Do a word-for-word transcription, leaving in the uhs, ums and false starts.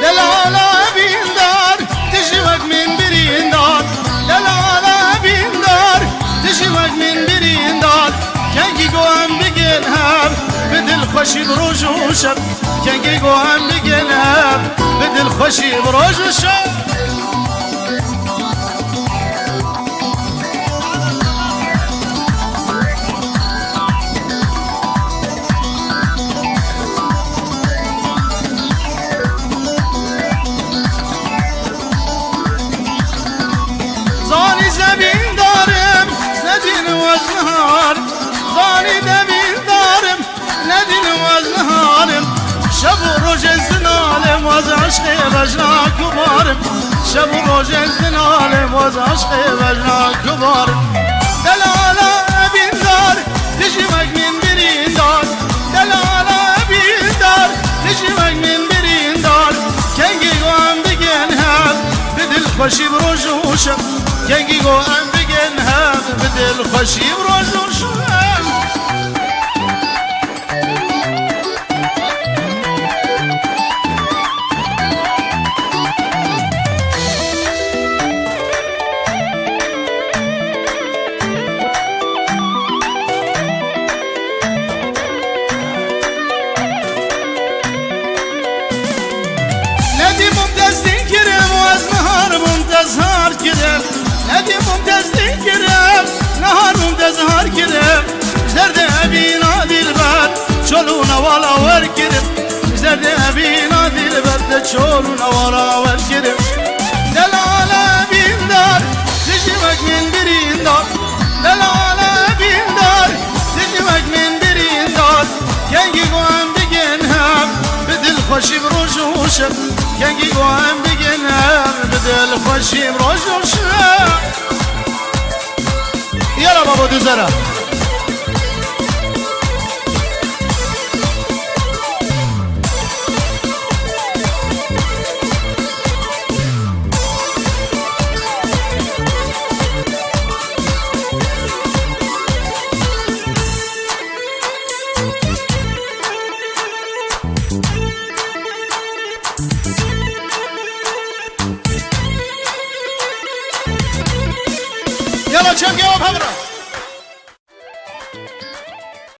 Delala bîndar, tu jî wek min birîndar. Delala bîndar, tu jî wek min birîndar. Kengî go em bigin hev, bi dilxweşî bi roj û şev. Kengî go em bigin hev, bi dilxweşî bi roj û şev. Zanî zevîndarim, nedîn wezniharim. Zanî devîndarim, nedîn wezniharim. Şev û rojê zinalim, waz eşqê vejna kumarim. Şev û rojê zinalim, waz eşqê vejna kumarim. Delala bîndar, tu jî wek min birîndar. Delala bîndar, tu jî wek min birîndar. Kengî go em bigin hev, bi dilxweşî bi roj û şev. Kengî go em bigin hev, bi dilxweşî bi roj û şev. Nedî bûm destî kirim, wezniharim bûm dezhar kirim. Nedî bûm destî kirim, nehar bûm dezhar kirim. Ji derdê evîna dîlber, çol û newala wer kirim. Ji derdê evîna dîlber, te çol û newala wer kirim. Delala bîndar, tu jî wek min birîndar. Delala bîndar, tu jî wek min birîndar. Kengî go em bigin hev, bi dilxweşî bi roj û şev. Kengî go em bigin hev, bi dilxweşî bi roj û şev. Yala babo duzera. Yala çemkê wan hevra.